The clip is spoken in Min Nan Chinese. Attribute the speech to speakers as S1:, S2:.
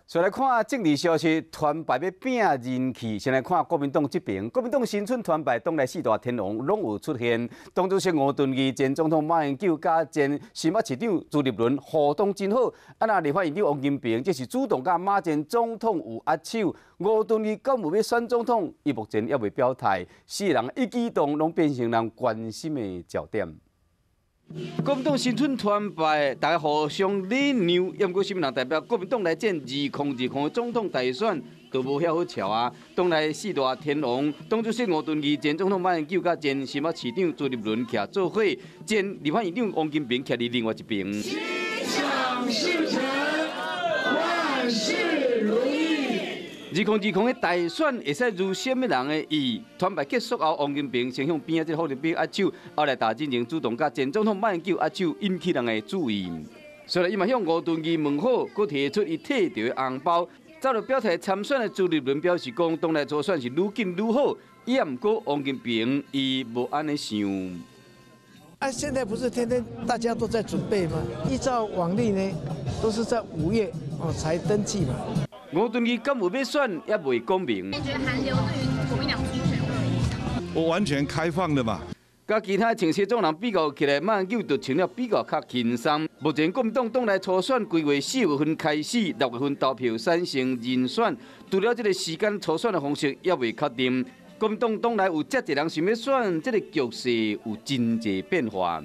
S1: 再來看政治消息，團拜欲拚人氣。先來看國民黨這邊，國民黨新春團拜，黨內四大天王攏有出現。黨主席吳敦義、前總統馬英九佮前新北市長朱立倫互動真好。啊，若立法院長王金平，這是主動佮馬前總統有握手。吳敦義敢有欲選總統？伊目前猶未表態。四人一舉一動攏變成人關心的焦點。國民黨新春團拜，大家互相禮讓，毋過啥物人代表國民黨來戰2020的總統大選，都無遐好俏啊！黨內四大天王，黨主席吳敦義、前總統馬英九佮前新北市長朱立倫徛做伙，前立法院長王金平徛佇另外一邊。
S2: 心想事成，萬事如意。
S1: 2020的大選會使如啥物人的意？團拜結束後，王金平先向邊仔這個福利兵握手，後來大進前主動佮前總統馬英九握手，引起人的注意。雖然伊嘛向吳敦義問好，閣提出伊退著的紅包。早就表態參選的朱立倫表示講，黨內初選是愈緊愈好。伊也毋過王金平，伊無按呢想。
S3: 啊，現在不是天天大家都在準備嗎？依照往例呢，都是在5月哦才登記嘛。
S1: 吳敦義敢有欲選，猶未講明。
S4: 你覺得韓流對於國民黨初選會有影響？
S5: 我完全開放的嘛。
S1: 佮其他穿西裝人比較起來，馬英九就穿了比較較輕鬆。目前國民黨黨內初選規劃4月份開始，6月份投票產生人選。除了這個時間初選的方式猶未確定，國民黨黨內有遮濟人想欲選，這個局勢有真濟變化。